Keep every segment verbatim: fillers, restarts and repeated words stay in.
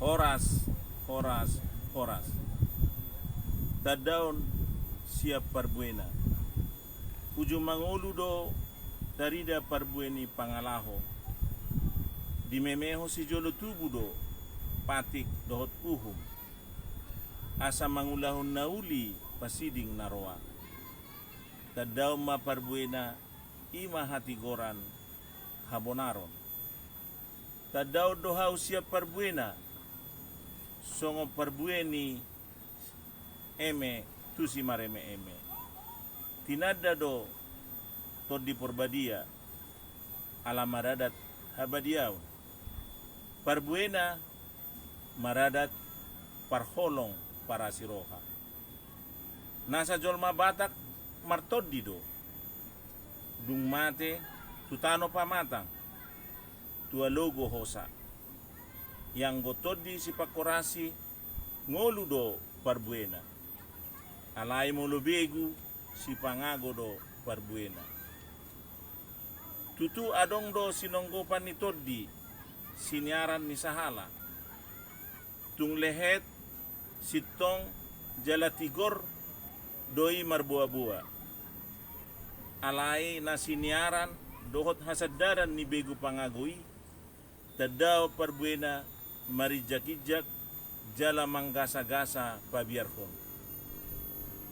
Horas, horas, horas. Tandaon sian parbuena. Uju mangolu do tarida parbue ni pangalaho. Dimemehon sijolo tubu do patik dohot uhum, asa mangulahon na uli pasiding na roa. Tandaon ma parbuena, i ma hatigoran, habonaron. Tandaon do hau sian parbuena, songon parbue ni eme tu simaremeeme. Tinanda do Tondi Porbadia, ala maradat habadiaon. Parbuena maradat parholong parasi roha. Nasa jolma Batak martondi do. Dung mate tu tano pamatang, tu alogo hosa. Ianggo tondi sipangkorasi, ngolu do parbuena. Alai molo begu, sipangago do parbuena. Tutu adong do sinonggopan ni tondi, siniaran ni sahala. Tung lehet, sintong, jala tigor do i marboaboa. Alai na siniaran dohot hasandaran ni begu pangago i, tandaon parbuena marinjakinjak jala manggasagasa pabiarhon.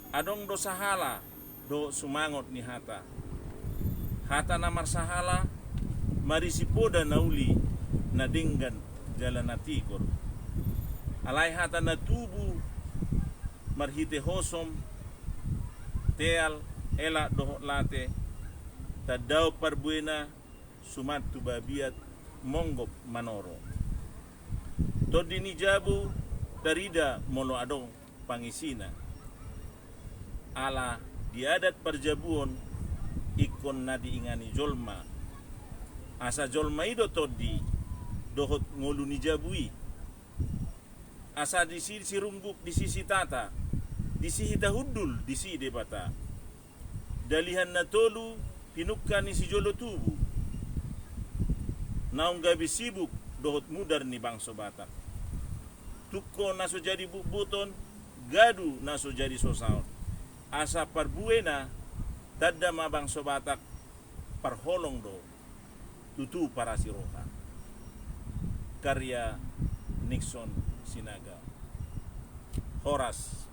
Adong do sahala dohot sumangot ni hata. Hata na marsahala marisi poda na uli, na denggan jala na tigor. Alai hata na tubu marhite hosom, teal, elak dohot late, tandaon parbuena suman tu babiat monggop manoro. Tondi ni jabu tarida molo adong pangisina. Ala di adat parjabuon ingkon na diingani jolma. Asa jolma i do tondi dohot ngolu ni jabu i. Asa disi sirungguk, disi sitata, disi hita hundul, disi Debata. Dalihan na tolu pinungka ni sijolo tubu, naung gabe sibuk dohot mudar ni bangso Batak. Tungko na so jadi butbuton, gadu na so jadi sosaon. Asa parbuena, tanda ma bangso Batak, parholong do, tutu parasi roha. Karya Nixon Sinaga. Horas